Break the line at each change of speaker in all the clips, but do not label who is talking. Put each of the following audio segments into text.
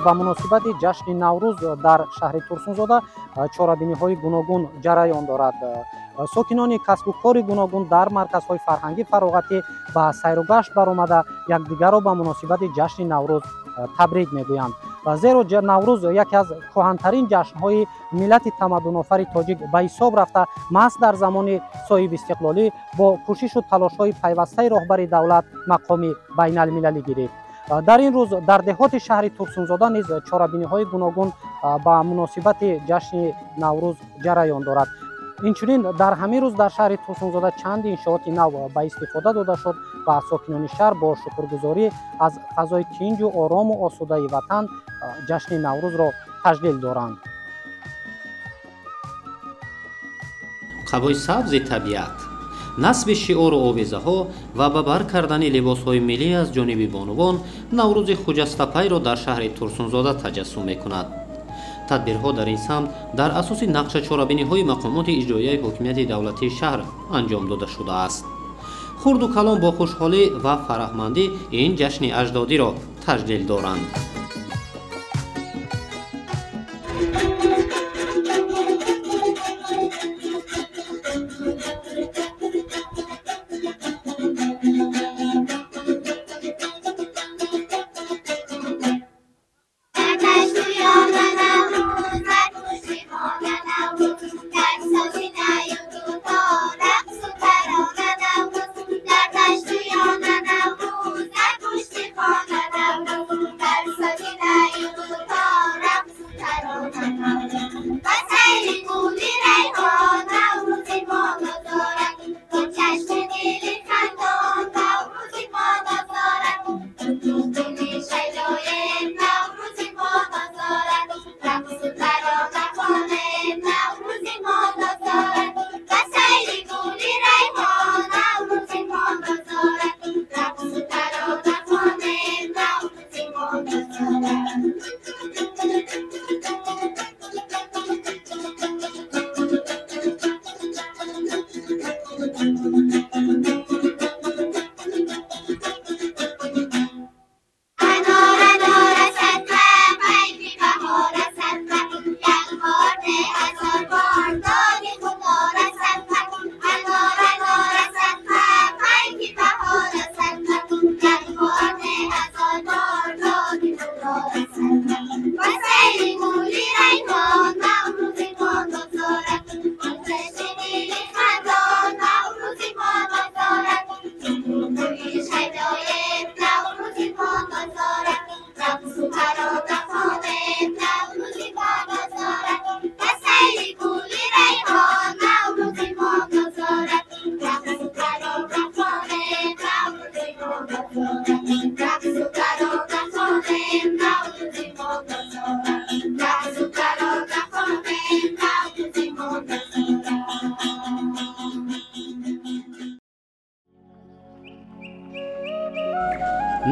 Ба муносибати ҷашни Наврӯз дар шаҳри Турсунзода чорабиниҳои гуногун ҷараён дорад. Сокинони касбу кори гуногун дар марказҳои фарҳангӣ фароғатӣ ба сайру гашт баромада, якдигарро ба муносибати ҷашни Наврӯз табрик мегӯянд. Зеро Наврӯз яке аз кӯҳантарин ҷашнҳои миллати тамаддунофари тоҷик ба ҳисоб рафта, маҳз дар замони соҳибистиқлолӣ бо кӯшишу талошҳои пайвастаи роҳбари давлат мақоми байналмилалӣ гирифт. Дар ин рӯз дар деҳоти шаҳри Турсунзода низ чорабиниҳои гуногун ба муносибати ҷашни Наврӯз ҷараён дорад. Инчунин дар ҳамин рӯз дар шаҳри Турсунзода чанд иншооти нав ба истифода дода шуд ва сокинони шаҳр бо шукргузорӣ аз фазои тинҷу орому осудаи ватан ҷашни Наврӯзро таҷлил доранд.
Қабои сабзи табиат, насби шиору овезаҳо ва ба бар кардани либосҳои миллӣ аз ҷониби бонувон Наврӯзи хуҷастапайро дар шаҳри Турсунзода таҷассум мекунад. Тадбирҳо дар ин самт дар асоси нақша-чорабиниҳои мақомоти иҷроияи ҳокимияти давлатии шаҳр анҷом дода шудааст. Хурду калон бо хушҳолӣ ва фараҳмандӣ ин ҷашни аҷдодиро таҷлил доранд.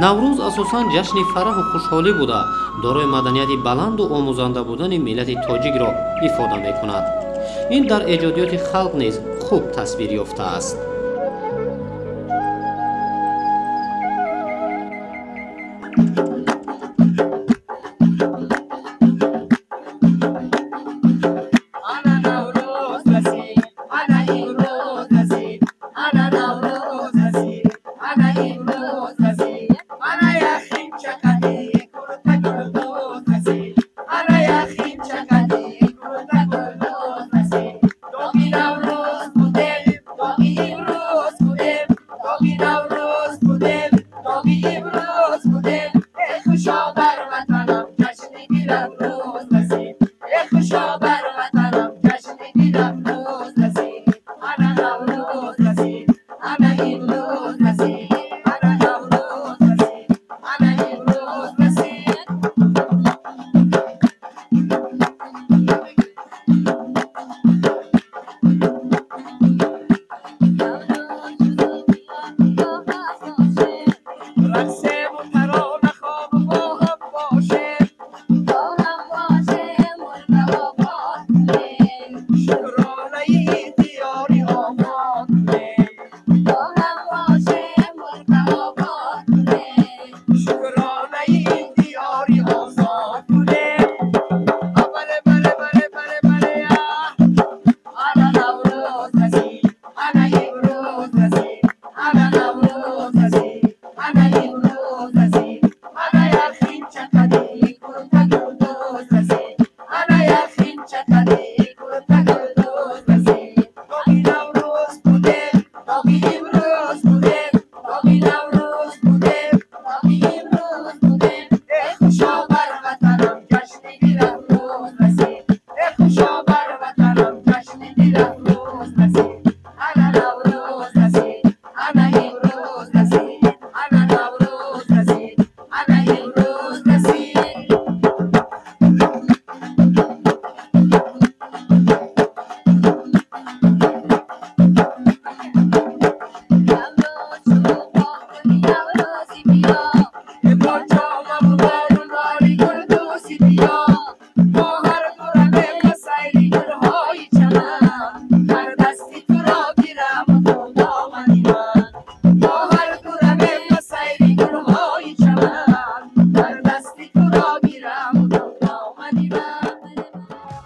Наврӯз асосан ҷашни фараҳу хушҳолӣ буда, дорои маданияти баланду омӯзанда будани миллати тоҷикро ифода мекунад. Ин дар эҷодиёти халқ низ хуб тасвир ёфтааст.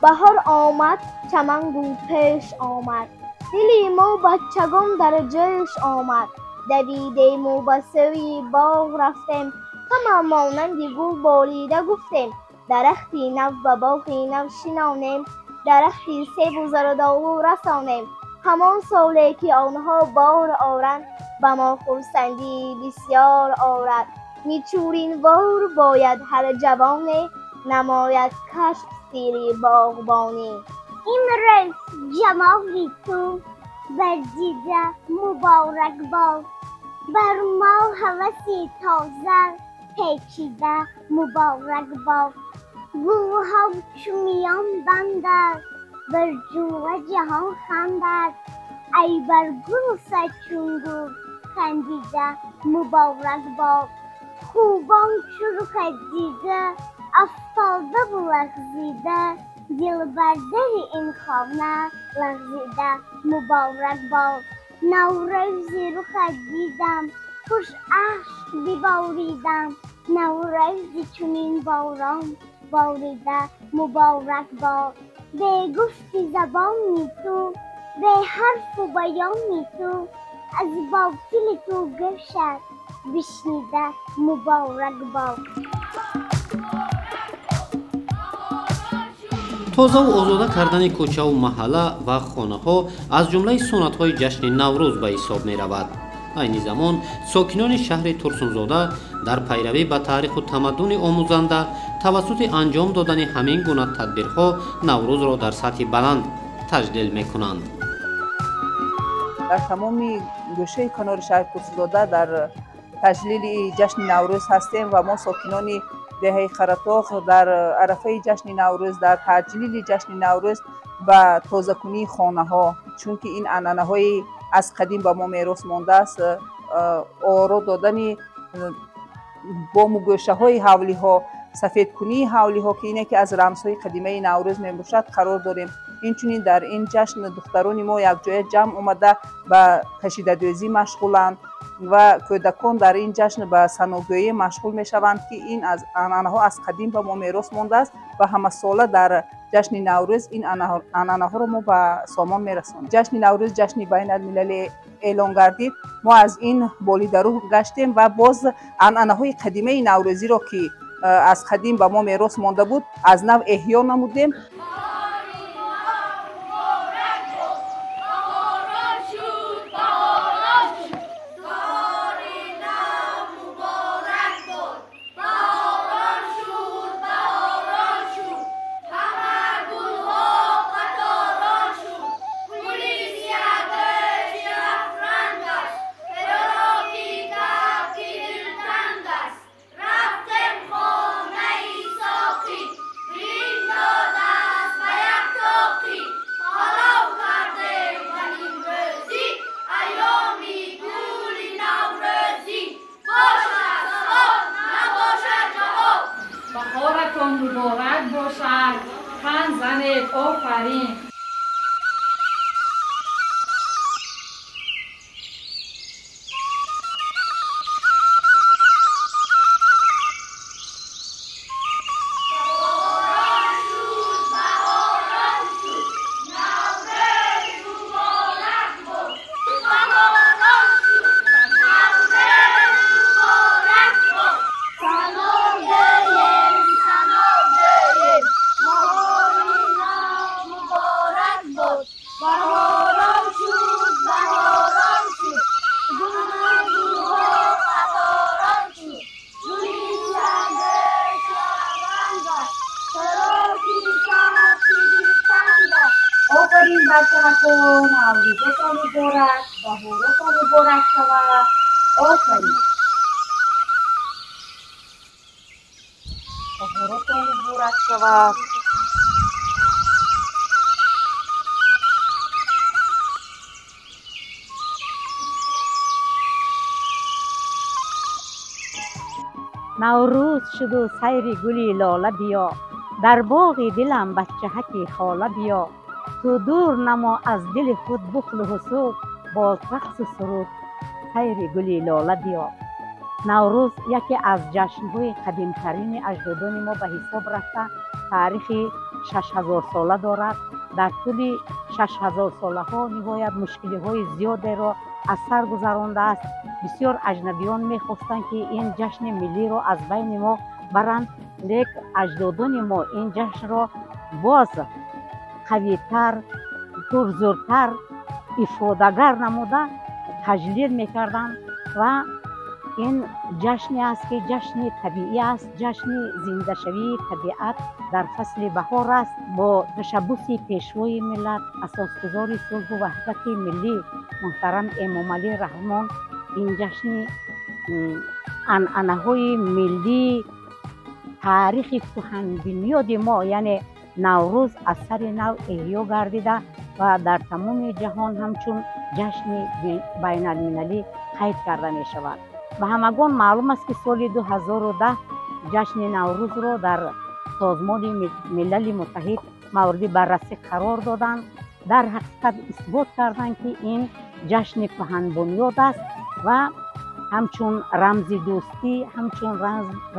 Баҳор омад, чаман гул пеш омад, дили мо бачагон дар ҷӯш омад. Давидему ба сӯи боғ рафтем, ҳама монанди гул болида гуфтем. Дарахти нав ба боғи нав шинонем, дарахти себу зардолу расонем. Ҳамон соле ки онҳо бор оранд, ба мо хурсандии бисёр орад. Ничуринвор бояд ҳар ҷавоне, намояд кашф сири боғбонӣ.
Имрӯз ҷамоли ту бар дида муборак бод, бар мо ҳаваси тоза печида муборак бод. Гулҳо чу миён бандад, бар ҷумла ҷаҳон хандад. Ай бар гул чун гул хандида муборак бод. Хубон чу рухат дида, афтодаву лағзида, дилбар дари ин хона лағзида муборак бод. Наврӯзи рухат дидам, хуш ашк биборидам, наврӯзи чунин борон борида муборак бод. Бе гуфти забони ту, бе ҳарфу баёни ту, аз ботили ту гӯшат бишнида муборак бод.
Тозаву озода кардани кӯчаву маҳалла ва хонаҳо аз ҷумлаи суннатҳои ҷашни Наврӯз ба ҳисоб меравад. Айни замон сокинони шаҳри Турсунзода дар пайравӣ ба таъриху тамаддуни омӯзанда тавассути анҷом додани ҳамин гуна тадбирҳо Наврӯзро дар сатҳи баланд таҷлил мекунанд.
Дар тамоми гӯшаи канори шаҳри Турсунзода дар таҷлили ҷашни Наврӯз ҳастем ва мо сокинони деҳаи Қаратоғ дар арафаи ҷашни Наврӯз, дар таҷлили ҷашни Наврӯз ба тозакунии хонаҳо, чунки ин анъанаҳои аз қадим ба мо мерос мондааст, оро додани бому гӯшаҳои ҳавлиҳо, сафедкунии ҳавлиҳо, ки ин яке аз рамзҳои қадимаи Наврӯз мебошад, қарор дорем. Инчунин дар ин ҷашн духтарони мо якҷоя ҷамъ омада ба кашидадӯзӣ машғуланд ва кӯдакон дар ин ҷашн ба саногӯӣ машғул мешаванд, ки ин аз анъанаҳо аз қадим ба мо мерос мондааст ва ҳамасола дар ҷашни Наврӯз ин анъанаҳоро мо ба сомон мерасонем. Ҷашни Наврӯз ҷашни байналмилалӣ эълон гардид. Мо аз ин болидарӯҳ гаштем ва боз анъанаҳои қадимаи наврӯзиро, ки аз қадим ба мо мерос монда буд, аз нав эҳё намудем.
Муборак бошад, тан занед, офарин.
Офарин бачаҳакон, наврӯзотон муборак, баҳоротон муборак шавад. Офарин. Баҳоротон муборак шавад.
Наврӯз шуду сайри гули лола биё, дар боғи дилам бачаҳаки хола биё. Ту дур намо аз дили худ бухлу ҳусуд, бо рақсу суруд сайри гули лола биё. Наврӯз яке аз ҷашнҳои қадимтарини аҷдодони мо ба ҳисоб рафта, таърихи 6000 сола дорад. Дар тӯли 6000 солаҳо ниҳоят мушкилиҳои зиёдеро аз сар гузарондааст. Бисёр аҷнабиён мехостанд, ки ин ҷашни миллиро аз байни мо баранд, лек аҷдодони мо ин ҷашнро боз қавитар, пурзӯртар ифодагар намуда таҷлил мекарданд ва ин ҷашне аст, ки ҷашни табиӣ аст, ҷашни зиндашавии табиат дар фасли баҳор аст. Бо ташаббуси Пешвои миллат, асосгузори сулҳу ваҳдати миллӣ муҳтарам Эмомалӣ Раҳмон, ин ҷашни анъанаҳои миллии таърихи кӯҳанбунёди мо, яъне Наврӯз, аз сари нав эҳё гардида ва дар тамоми ҷаҳон ҳамчун ҷашни байналмилалӣ қайд карда мешавад. Ба ҳамагон маълум аст, ки соли 2010 ҷашни Наврӯзро дар Созмони Милали Муттаҳид мавриди баррасӣ қарор доданд. Дар ҳақиқат исбот карданд, ки ин ҷашни кӯҳанбунёд аст ва ҳамчун рамзи дӯстӣ, ҳамчун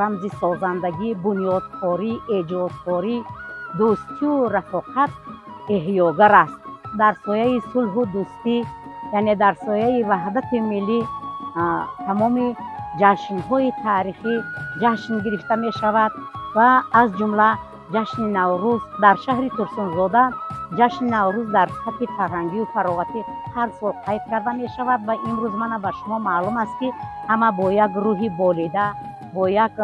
рамзи созандагӣ, бунёдкорӣ, эҷодкорӣ, дӯстию рафоқат эҳёгар аст. Дар сояи сулҳу дӯстӣ, яъне дар сояи ваҳдати миллӣ, тамоми ҷашнҳои таърихӣ ҷашн гирифта мешавад ва аз ҷумла ҷашни Наврӯз дар шаҳри Турсунзода. Ҷашни Наврӯз дар сатҳи фарҳангию фароғатӣ ҳар сол қайд карда мешавад ва имрӯз мана ба шумо маълум аст, ки ҳама бо як рӯҳи болида, бо як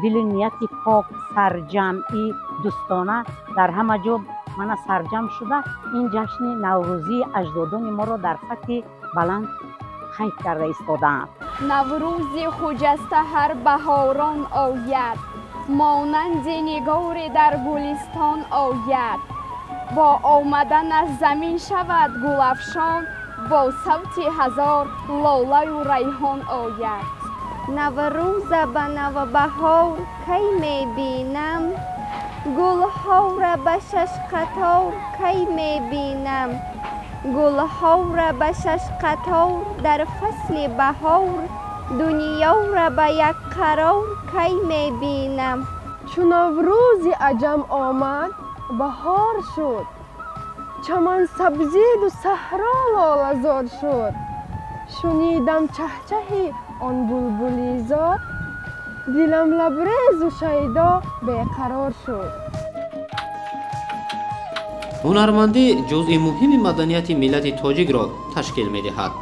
дили нияти пок, сарҷамъӣ, дӯстона дар ҳама ҷо мана сарҷамъ шуда, ин ҷашни наврӯзии аҷдодони моро дар сатҳи баланд қайд карда истодаанд.
Наврӯзи хуҷаста ҳар баҳорон ояд, монанди нигоре дар гулистон ояд. Бо омадан аз замин шавад гулафшон, бо савти ҳазор лолаю райҳон ояд.
Наврӯза ба навбаҳор кай мебинам, гулҳоро ба шаш қатор кай мебинам. Гулҳоро ба шаш қатор дар фасли баҳор, дунёро ба як қарор кай мебинам.
Чу Наврӯзи аҷам омад, баҳор шуд, чаман сабзиду саҳро лолазор шуд. Шунидам чаҳчаҳи он булбули зор, дилам лабрезу шайдо беқарор шуд.
Ҳунармандӣ ҷузъи муҳими маданияти миллати тоҷикро ташкил медиҳад.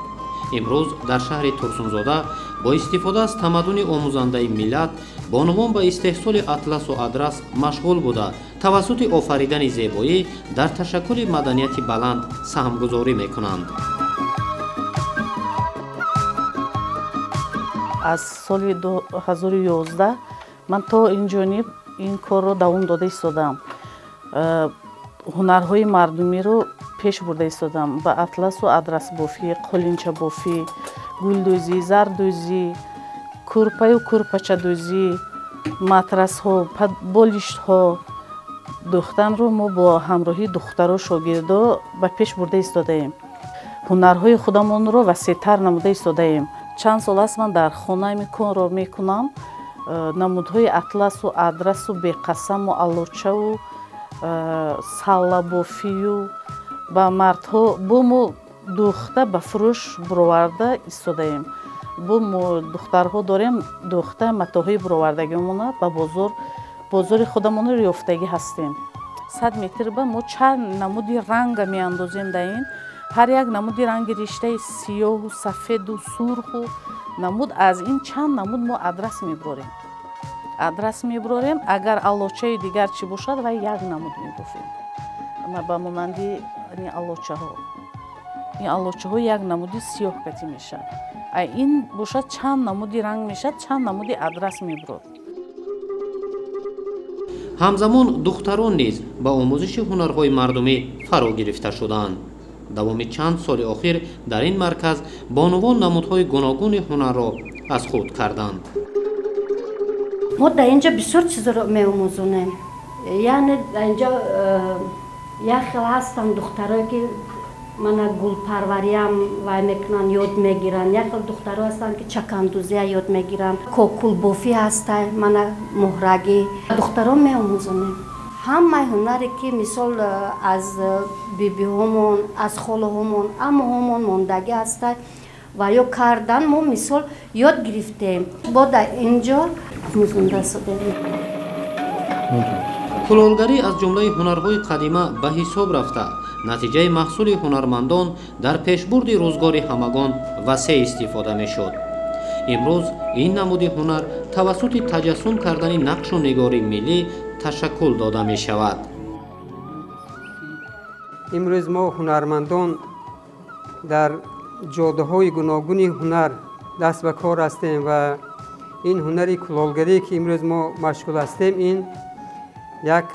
Имрӯз дар шаҳри Турсунзода бо истифода аз тамаддуни омӯзандаи миллат бонувон ба истеҳсоли атласу адрас машғул буда, тавассути офаридани зебоӣ дар ташаккули маданияти баланд саҳмгузорӣ мекунанд.
Аз соли 2011 ман то ин ҷониб ин корро давом дода истодаам. Ҳунарҳои мардумиро пеш бурда истодам ба атласу адрасбофӣ, қолинчабофӣ, гулдӯзӣ, зардӯзӣ, кӯрпаю кӯрпачадӯзӣ, матрасҳо, болиштҳо дӯхтанро мо бо ҳамроҳии духтаро, шогирдо ба пеш бурда истодаем. Ҳунарҳои худамонро васеътар намуда истодаем. Чанд сол аст ман дар хона ин корро мекунам. Намудҳои атласу адрасу беқасаму алочаву саллабофию ба мардҳо бо мо дӯхта ба фурӯш буроварда истодаем. Бо мо духтарҳо дорем, дӯхта матоъҳои буровардагиамона ба бозори худамонро ёфтагӣ ҳастем. 100 метр ба мо чанд намуди ранга меандозем дар ин. Ҳар як намуди ранги риштаи сиёҳу сафеду сурху намуд, аз ин чанд намуд мо адрас мебурорем. Адрас мебурорем, агар алочаи дигар чӣ бошад, вай як намуд мебофем. Ба монанди ин алочаҳо. Ин алочаҳо як намуди сиёҳ катӣ мешавад. Ин бошад чанд намуди ранг мешавад, чанд намуди адрас мебурод.
Ҳамзамон духтарон низ ба омӯзиши ҳунарҳои мардумӣ фаро гирифта шудаанд. Давоми чанд соли охир дар ин марказ бонувон намудҳои гуногуни ҳунарро аз худ карданд.
Мо дар инҷо бисёр чизро меомӯзонем. Яъне дар инҷо як хел ҳастанд духтарое, ки Мана гулпарвариам вай мекунанд, ёд мегиранд. Як хел духтаро ҳастанд, ки чакандӯзия ёд мегиранд, кокулбофӣ ҳастай, мана муҳрагӣ духтаро меомӯзонем. Ҳамаи ҳунаре ки мисол аз бибиҳомон, аз холаҳомон, амоҳомон мондагӣ ҳастай ва ё кардан, мо мисол ёд гирифтем, бо дар инҷо омӯзонда шудем.
Кулолгарӣ аз ҷумлаи ҳунарҳои қадима ба ҳисоб рафта, натиҷаи маҳсули ҳунармандон дар пешбурди рӯзгори ҳамагон васеъ истифода мешуд. Имрӯз ин намуди ҳунар тавассути таҷассум кардани нақшу нигори миллӣ ташаккул дода мешавад.
Имрӯз мо ҳунармандон дар ҷодаҳои гуногуни ҳунар даст ба кор ҳастем ва ин ҳунари кулолгарӣ, ки имрӯз мо машғул ҳастем, ин як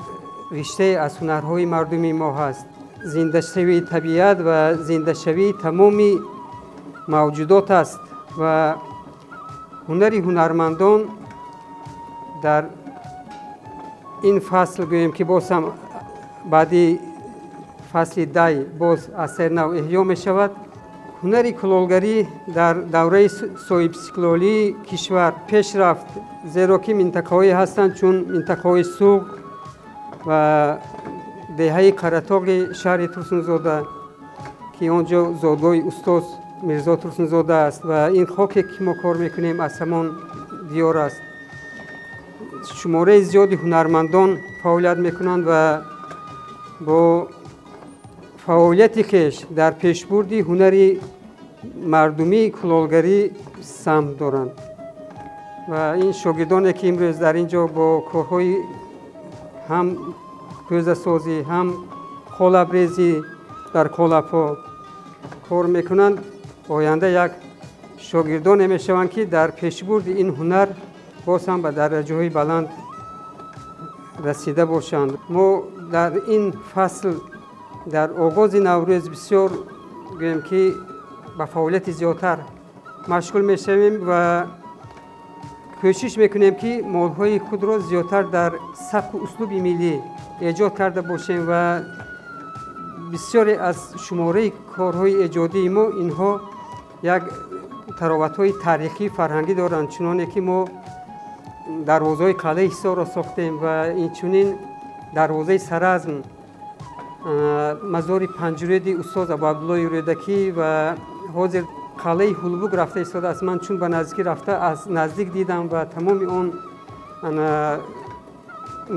риштае аз ҳунарҳои мардуми мо ҳаст. Зиндашавии табиат ва зиндашавии тамоми мавҷудот аст ва ҳунари ҳунармандон дар ин фасл, гӯем ки боз ҳам баъди фасли дай боз аз сари нав эҳё мешавад. Ҳунари кулолгарӣ дар давраи соҳибистиқлолии кишвар пеш рафт, зеро ки минтақаҳое ҳастанд, чун минтақаҳои Суғд ва деҳаи Қаратоғи шаҳри Турсунзода, ки он ҷо зодгоҳи устоз Мирзо Турсунзода аст ва ин хоке, ки мо кор мекунем, аз ҳамон диёр аст. Шумораи зиёди ҳунармандон фаъолият мекунанд ва бо фаъолияти хеш дар пешбурди ҳунари мардумии кулолгарӣ саҳм доранд. Ва ин шогирдоне, ки имрӯз дар ин ҷо бо корҳои ҳам кӯзасозӣ, ҳам қолабрезӣ дар қолабҳо кор мекунанд, оянда як шогирдоне мешаванд, ки дар пешбурди ин ҳунар боз ҳам ба дараҷаҳои баланд расида бошанд. Мо дар ин фасл, дар оғози Наврӯз, бисёр, гӯем ки, ба фаъолияти зиёдтар машғул мешавем ва кӯшиш мекунем, ки молҳои худро зиёдтар дар сабку услуби миллӣ эҷод карда бошем ва бисёре аз шумораи корҳои эҷодии мо инҳо як тароватҳои таърихӣ фарҳангӣ доранд, чуноне ки мо дарвозаҳои қалъаи Ҳисорро сохтем ва инчунин дарвозаи Саразм, мазори панҷрӯди устоз Абуабдуллои Рӯдакӣ ва ҳозир қалъаи Ҳулбук рафта истодааст. Ман чун ба наздикӣ рафта, аз наздик дидам ва тамоми он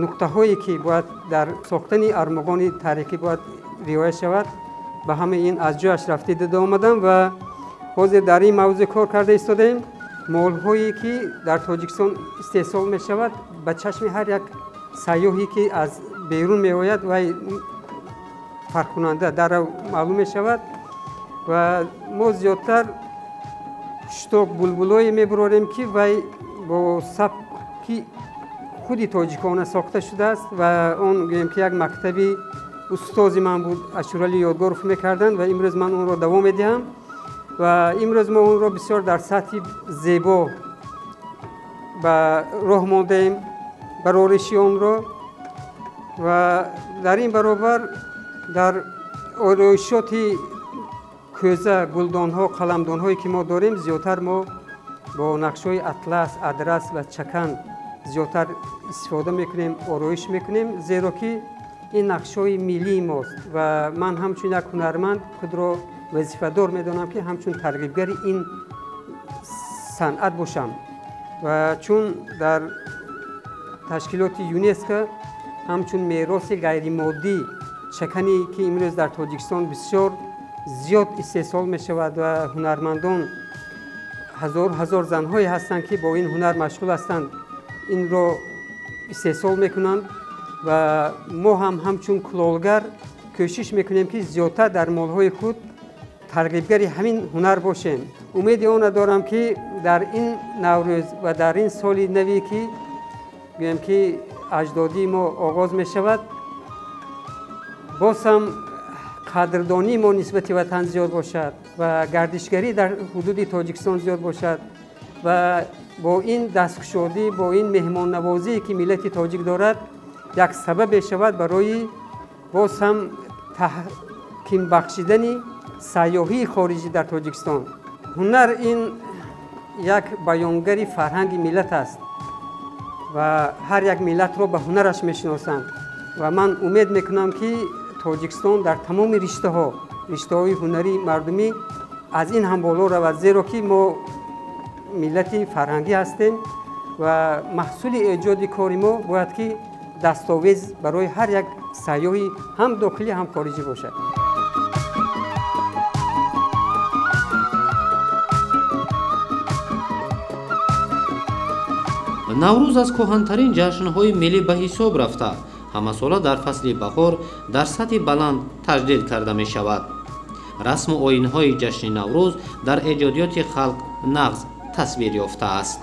нуқтаҳое, ки бояд дар сохтани армуғони таърихӣ бояд риоя шавад, ба ҳамаи ин аз ҷояш рафта дида омадам ва ҳозир дар ин мавзӯъ кор карда истодаем. Молҳое, ки дар Тоҷикистон истеҳсол мешавад, ба чашми ҳар як сайёҳе, ки аз берун меояд, вай фарқкунанда дарав маълум мешавад. Ва мо зиёдтар шток булбулое мебурорем, ки вай бо сабки худи тоҷикона сохта шудааст ва он, гӯем ки, як мактаби устози ман буд, Ашурали Ёдгоров мекарданд ва имрӯз ман онро давом медиҳам ва имрӯз мо онро бисёр дар сатҳи зебо ба роҳ мондаем, барориши онро. Ва дар ин баробар дар ороишоти кӯза, гулдонҳо, қаламдонҳое, ки мо дорем, зиёдтар мо бо нақшҳои атлас, адрас ва чакан зиёдтар истифода мекунем, ороиш мекунем, зеро ки ин нақшҳои миллии мост ва ман ҳамчун як ҳунарманд худро вазифадор медонам, ки ҳамчун тарғибгари ин санъат бошам. Ва чун дар ташкилоти ЮНЕСКО ҳамчун мероси ғайримоддӣ чакане, ки имрӯз дар Тоҷикистон бисёр зиёд истеҳсол мешавад ва ҳунармандон, ҳазор ҳазор занҳое ҳастанд, ки бо ин ҳунар машғул ҳастанд, инро истеҳсол мекунанд ва мо ҳам ҳамчун кулолгар кӯшиш мекунем, ки зиёдтар дар молҳои худ тарғибгари ҳамин ҳунар бошем. Умеди онро дорам, ки дар ин Наврӯз ва дар ин соли наве, ки, гӯем ки, аҷдодии мо оғоз мешавад, боз ҳам қадрдонии мо нисбати ватан зиёд бошад ва гардишгарӣ дар ҳудуди Тоҷикистон зиёд бошад ва бо ин дасткушодӣ, бо ин меҳмоннавозие, ки миллати тоҷик дорад, як сабабе шавад барои боз ҳам таҳким бахшидани Сайёҳии хориҷӣ дар Тоҷикистон. Ҳунар ин як баёнгари фарҳанги миллат аст ва ҳар як миллатро ба ҳунараш мешиносанд ва ман умед мекунам, ки Тоҷикистон дар тамоми риштаҳо, риштаҳои ҳунарии мардумӣ аз ин ҳам боло равад, зеро ки мо миллати фарҳангӣ ҳастем ва маҳсули эҷоди кори мо бояд ки дастовез барои ҳар як сайёҳи ҳам дохилӣ, ҳам хориҷӣ бошад.
Наврӯз аз кӯҳантарин ҷашнҳои миллӣ ба ҳисоб рафта, ҳамасола дар фасли баҳор дар сатҳи баланд таҷлил карда мешавад. Расму оинҳои ҷашни Наврӯз дар эҷодиёти халқ нағз тасвир ёфтааст.